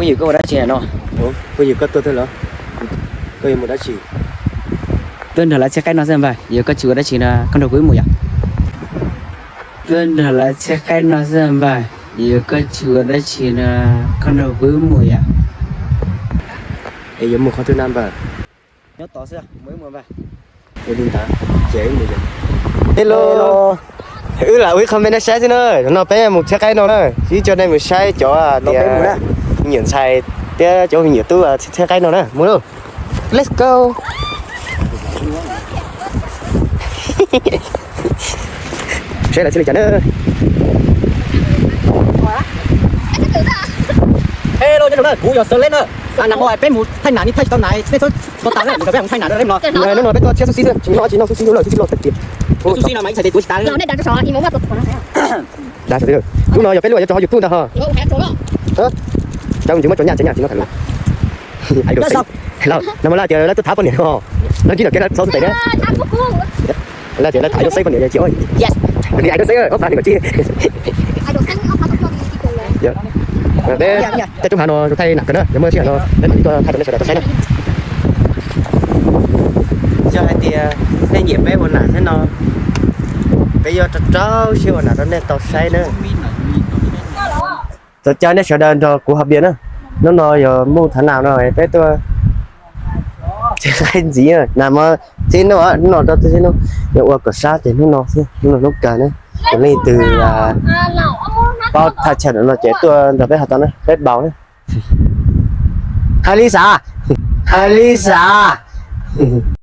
Yog koj ua dab tsi no? Phooj ywg, koj tuaj twg los? Koj yuav mus dab tsi? Tuaj nrog lawv txhiab qaib no xwb npawg, yog koj tsis ua dab tsi no koj nrog kuv wb mus yom. Tuaj nrog lawv txhiab qaib no xwb npawg, yog koj tsis ua dab tsi no koj nrog kuv wb mus yom. Es yuav mus qhov twg na npawg? Nyob tod xwb, mus wb mus npawg. Ua li ntawd ces wb mus yom. Hello. Wb lam ua ib qho me nej saib xwb na, no peb mus txhiab qaib no na, ib co nej mus saib cov tias me nyuam ntxhais thiab cov me nyuam tub txhiab qaib no na, mus lauj. Let's go. Saib lawv txhiab li cas na. Hello, nyob zoo na, kuv yog Sir Late na. Peb mus Thaij Nam ni Thaij tsis tau nam, nej txhob tau tas na, mus rau peb mus Thaij Nam na. Hnub no peb tuaj txhiab xub xib xwb, tsis muaj dab tsi noj, xub xib yuav lawm, xub xib loj tiag tiag. Xub xib no mas ib txhais tes kuv tsis tas. Lub no yog peb lub yuav tso hauv YouTube ntag ho. Cov ntsis muab tso nyaj tsev nyaj tsis no tham lus. Nag hmo lawv tias lawv tuaj thab poj niam no, lawv kib no kev lawv txhob tus tes na. Lawv tias lawv thab Yauxej poj niam ces, li Yauxej ob phav nees nkaum tsib. Peb tej tub hav no thaij nam kawg na, yog muaj sij hawm no peb mam li tuaj thaij rau nej sawv daws tau saib na. Yog hais tias nej nyiam peb ua nam thiab no, peb yuav rau rau siab ua nam rau nej tau saib na. Txaus caw nej sawv daws nrog kuv haus npias na. Hnub no yog mus thav nam no peb tuaj txhiab qaib ntxiv na, mas txhiab hnub no rau txhiab hnub, yog ua kom sab ces hnub no xwb, hnub no hnub kawg na. Yog leej twg paub thaj chaw no ces tuaj nrog peb haus tau na, peb npaum na. Hais li xav, hais li xav.